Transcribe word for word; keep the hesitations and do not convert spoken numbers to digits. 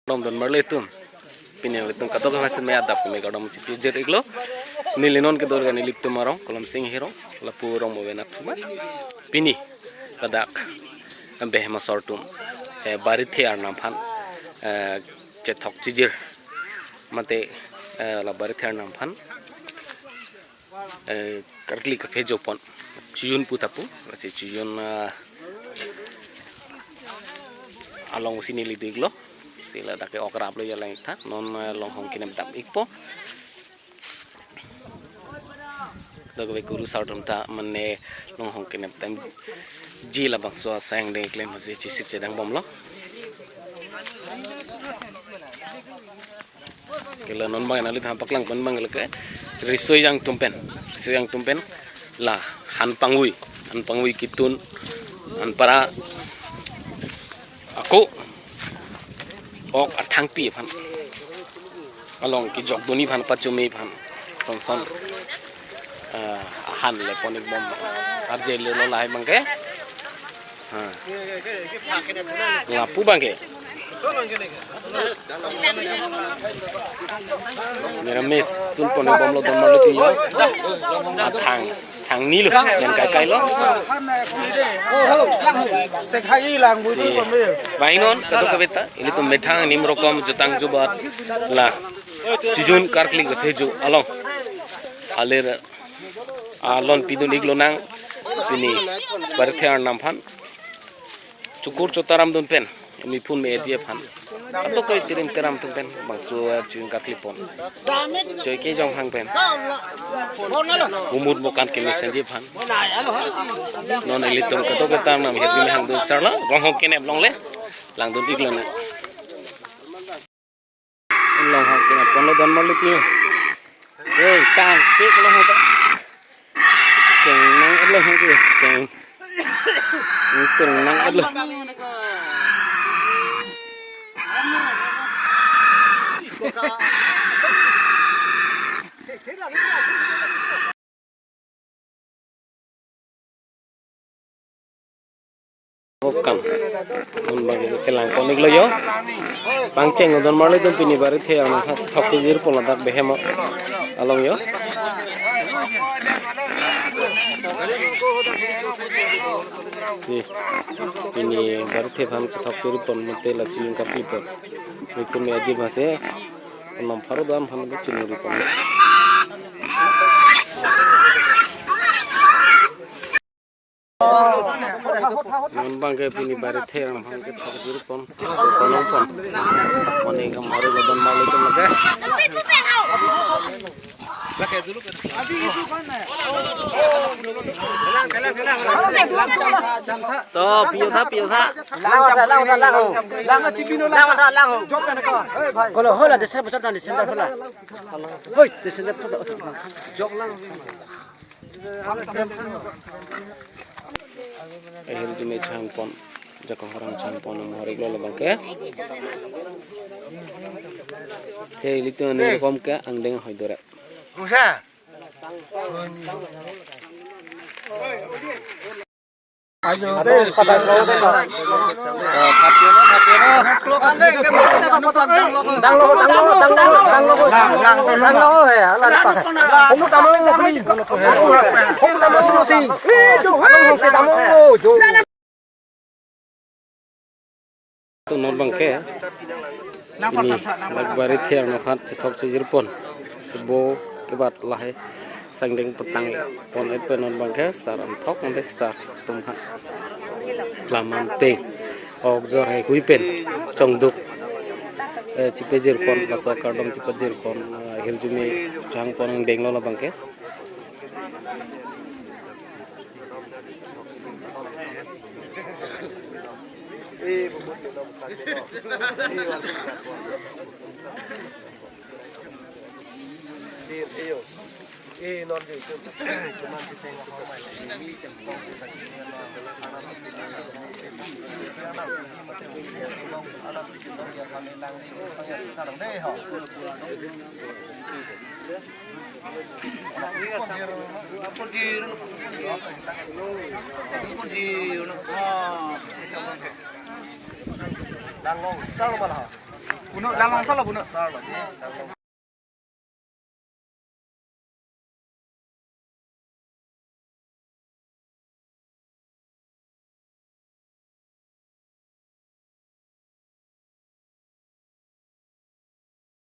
Kardom don marli atum. Pini ilitum kadokave ason me adap keme kardom chipajir iklo. Neli non kedo ke nelitum arong Kolom Sing Hirong, lapu Rongmoven athuma. Pini ladak behema asor atum, eh, Barithe Arnam aphan, eh, chethok chijir mate, eh, la Barithe Arnam aphan, eh, karkli kaphejo pon chijun pu tapu, lasi chijun, ah, along si neli do iklo. Si ladak ke ok raplo jalang ik tha, non, eh, longhong kenep dam ikpo. Dokave kurusar atum ta mane longhong kenep damji labangso asai angdeng keklem hasi chisik chedang bomlo. Ke la non abang neli thampaklang pon abang ke riso-ejang atum pen, riso-ejang atum pen la han pangvui, han pangvui kitun, han para ako ok athangpi aphan, along kejok doni aphan, pachumi aphan, son son, eh, ahan le pon ik bom arje le lo lahai abang ke. Ha. Lapu abang ke. Miramis tun pon bomlo don marli atum. Athang, thang ni lo, yang kai kai lo. Si, bang non, kadokave ta, ilitum methang nim rokom jutang jubat la chijun karkli kaphejo along. Alir alon pidun ik lonang, pini Barithe Arnam aphan chukur chotaram dun pen, miphun me-eji aphan, atok ke tirim keram atum pen bangso, eh, chijun karkli pon. Choi kejong hang pen, umut mokan keme senji aphan. Non ilitum kadokave ta Arnam ahirjume hang dun sarlo, longhong kenep longle, lang dun ik lonang. Longhong kenep ponlo don marli atum. Eh, tang, cek longhong ta. Keng nang longhong ke, keng. Keng nang lo. Okan. Non abang ke kelang pon ik lo yo. Pangcheng don marli atum, pini Barithe Arnam aphan chethok chijir pon ladak behema along yo. Si, pini Barithe aphan chethok chijir pon mate la chijun karkli pon. Miphun me-eji aphan si, non pharo dam aphan chijun ri pon. Non abang ke pini Barithe Arnam aphan chethok chijir pon, pon pon. Mane kam hari lo don marli atum lake. To, pi-o tha, pi-o tha. Lang tha, lang tha, lang ho. Lang tha, chibi no lang tha. Lang tha, lang ho. Jok ka na ka. Hey, bhai. Kolo hola, desa bosat dan desa hola. Hoi, desa bosat. Jok lang. Ahirjume chang pon, jakong harang chang pon, mohor ik lo labang ke. He, ilitum ning rokom ke angdeng hoi dore. Kusa. Ayo, deh, pada kau deh, Pak. Dang lo, dang lo, dang lo, dang lo, dang lo, he, ala, ala, kamu tamang lo, please. Kamu tamang lo, si. Ih, jo, he. Kamu tamang lo, jo. To non abang ke pini dak Barithe Arnam aphan chethok chijir pon, bo kebat lahai sangdeng petang pon et pen non abang ke sar anthok ante sar atum ha laman peng ok jor hai hui pen chongduk, eh, chipajir pon, laso kardom chipajir pon, eh, ahirjume chang pon angdeng lo labang ke. Dang long, sang malah. Puno lang lang solo puno.